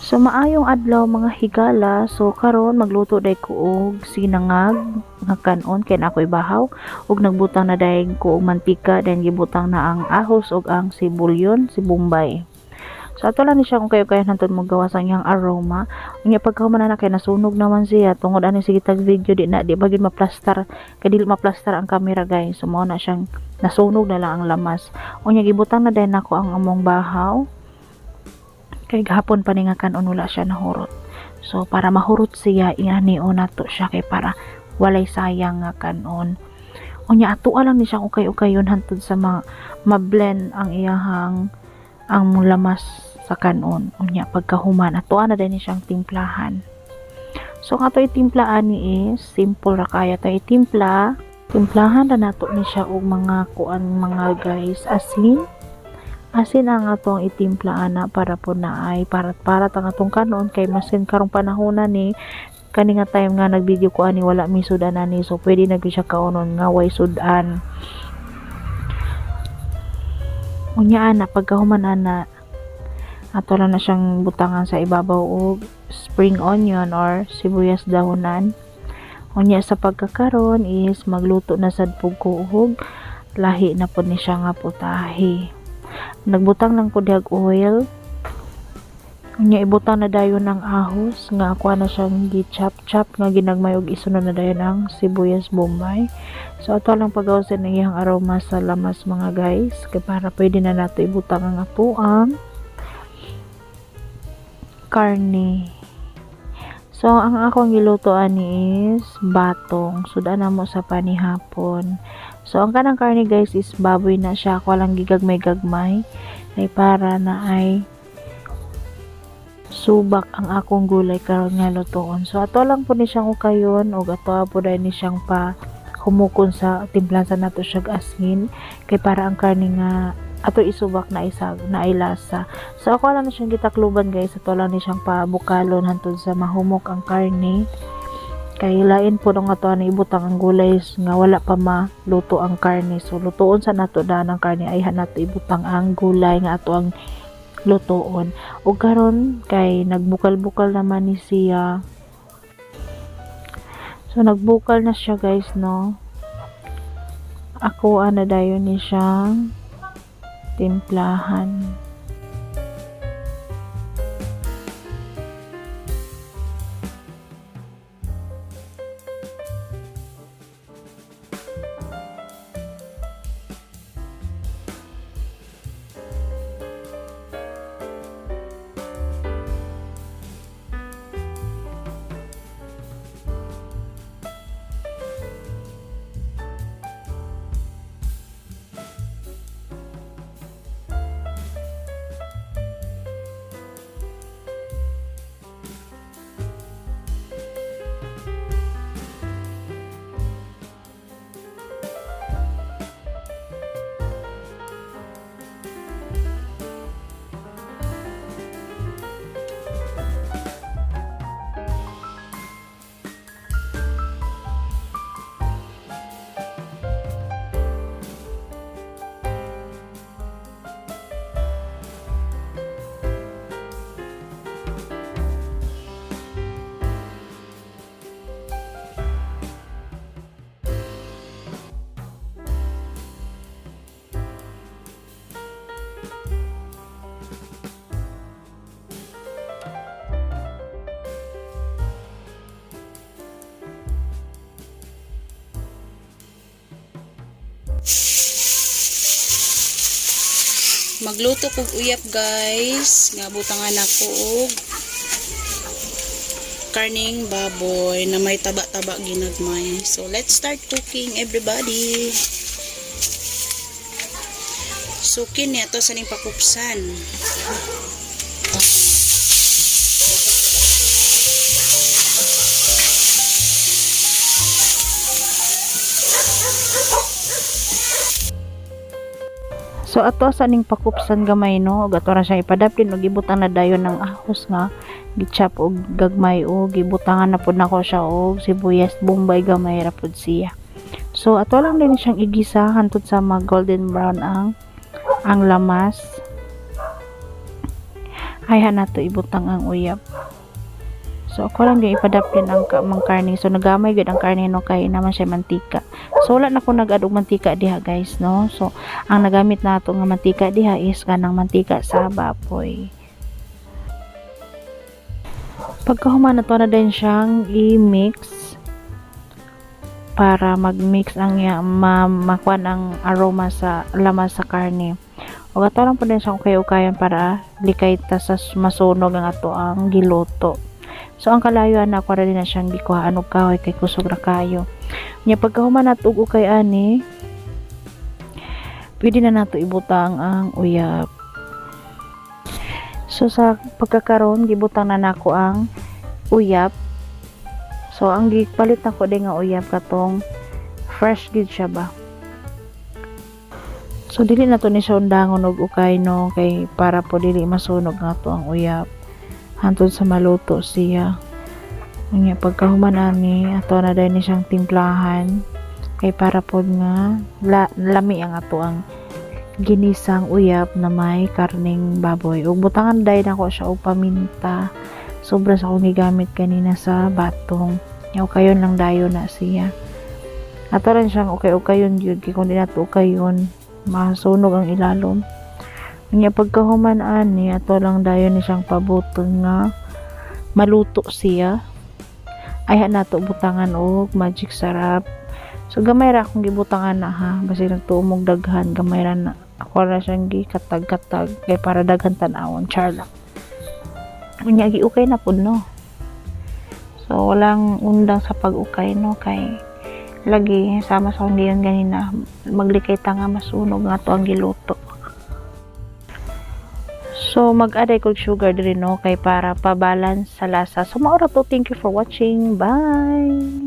So maayong adlaw, mga higala. So karon magluto day ko og sinangag nga kanon kay naa koy bahaw ug nagbutang na day ko og mantika, then gibutang na ang ahos ug ang sibulyon, si Bombay. So ato lang ni siya kung kayo kaya hantod mo gawas ang iyang aroma. Unya pagkahuman na kay nasunog naman siya tungod ani sige tag video di na di ba gyud maplastar kay dili maplastar ang camera, guys. So mao na siyang nasunog na lang ang lamas. Unya gibutang na dayon nako ang among bahaw kay gahapon pa ni nga kanon, wala siya nahurot. So para mahurot siya, inanion nato siya kay para walay sayang nga kanon. Unya ato lang ni siya kung ukay-ukayon hantod sa ma-blend ang iyahang ang lamas sa kanon. Unya pagkahuman, ato na din ni siyang timplahan. So ang ato itimplaan ni is simple ra kaya ta itimpla. Timplahan na nato ni siya og mga kuan, mga guys, asin. Asin ang atong itimplaan na para po na ay para ang atong kanon kay masin karong panahon na ni kani nga time nga nagvideo ko ani, wala mi sudan ani, so pwede na gyud siya kaonon nga way sudan. Unya ana pagkahuman ana, ato lang na siyang butangan sa ibabaw og spring onion or sibuyas dahonan. Unya sa pagkakaron is magluto na sad pud ko og lahi na pud ni siya nga putahe. Nagbutang lang ko dihag oil. Unya ibutang na dayon ang ahos nga ako na siyang gi-chop-chop nga ginagmay og isunod na dayon ang sibuyas bombay. So ato lang pagawasin ang iyang aroma sa lamas, mga guys, kay para pwede na nato ibutang ang ato ang karne. So ang akong giluto ani is batong. Sudan na mo sa panihapon. So ang kanang karne, guys, is baboy na siya. Ako lang gigagmay-gagmay ay para na ay subak ang akong gulay karon nga lutoon. So ato lang po ni siyang ukayon ug ato po dahil ni siyang pa humukon sa timplan sa nato siya asin kay para ang karne nga ato isubak na isa na ay lasa. So ako lang na siyang gitakluban, guys. Ato lang ni siyang pabukalon hantod sa mahumok ang karne. Kay lain po nung ato ani ibutang ang gulay nga wala pa maluto ang karne. So lutoon sa nato daan ang karne ay nato ibutang ang gulay nga ato ang lutoon. Ug karon kay nagbukal-bukal naman ni siya. So nagbukal na siya, guys, no. Ako ana dayon ni siyang timplahan. Magluto kog uyap, guys, nga butangan ako og karning baboy na may taba-taba ginagmay. So let's start cooking, everybody. So kini ato sa ning pakupsan. So ato sa ning pakupsan gamay, no, ug ato ra siya ipadaplin ug ibutang na dayon ng ahos nga gichop og gagmay og gibutangan na pud nako siya og sibuyas bombay, gamay ra pud siya. So ato lang din siyang igisa hantod sa mag golden brown ang lamas. Ayha nato ibutang ang uyab. So ako lang yung ipadaplin ang mang karne. So nagamay gud ang karne, no, kay naman siya mantika. So wala na ko nag-add og mantika diha, guys, no. So ang nagamit nato nga mantika diha is kanang mantika sa baboy. Pagkahuman, nato na din siyang i-mix para mag-mix ang makuan ang aroma sa lamas sa karne. Ug ato lang po din siyang ukay-ukayan para likay ta sa masunog ang ato ang giluto. So ang kalayo ana, ako ra din na siyang gikuhaan og kahoy kay kusog ra kayo. Nya pagkahuman nato og ukay ani, pwede na nato ibutang ang uyab. So sa pagkakaron, gibutang na nako ang uyab. So ang gipalit nako din nga uyab katong fresh gid siya ba. So dili na to ni siya undangon og ukay, no, kay para po dili masunog nga to ang uyab hantod sa maluto siya. Unya pagkahuman ani, ato na dayon ni siyang timplahan kay para pod nga lami ang ato ang ginisang uyab na may karning baboy. Ug butangan dayon nako siya og paminta. Sobra sa akong gigamit kanina sa batong. Nya ukayon lang dayon na siya. Ato rin siyang ukay-ukayon gyud kay kung di nato ukayon, masunog ang ilalom. Unya pagkahuman ani, ato lang dayon ni siyang pabuton nga maluto siya. Ayha nato butangan og Magic Sarap. So gamay ra akong gibutangan na ha, basig nagtuo mog daghan, gamay ra na. Ako ra siyang gikatag-katag kay para daghan tan-awon, char lang. Unya giukay na pud, no. So walang undang sa pag-ukay, no, kay lagi sama sa akong giyon ganina, maglikay ta nga masunog nga to ang giluto. So mag-add ko sugar diri, no, kay para pa-balance sa lasa. So mao ra to. Thank you for watching. Bye.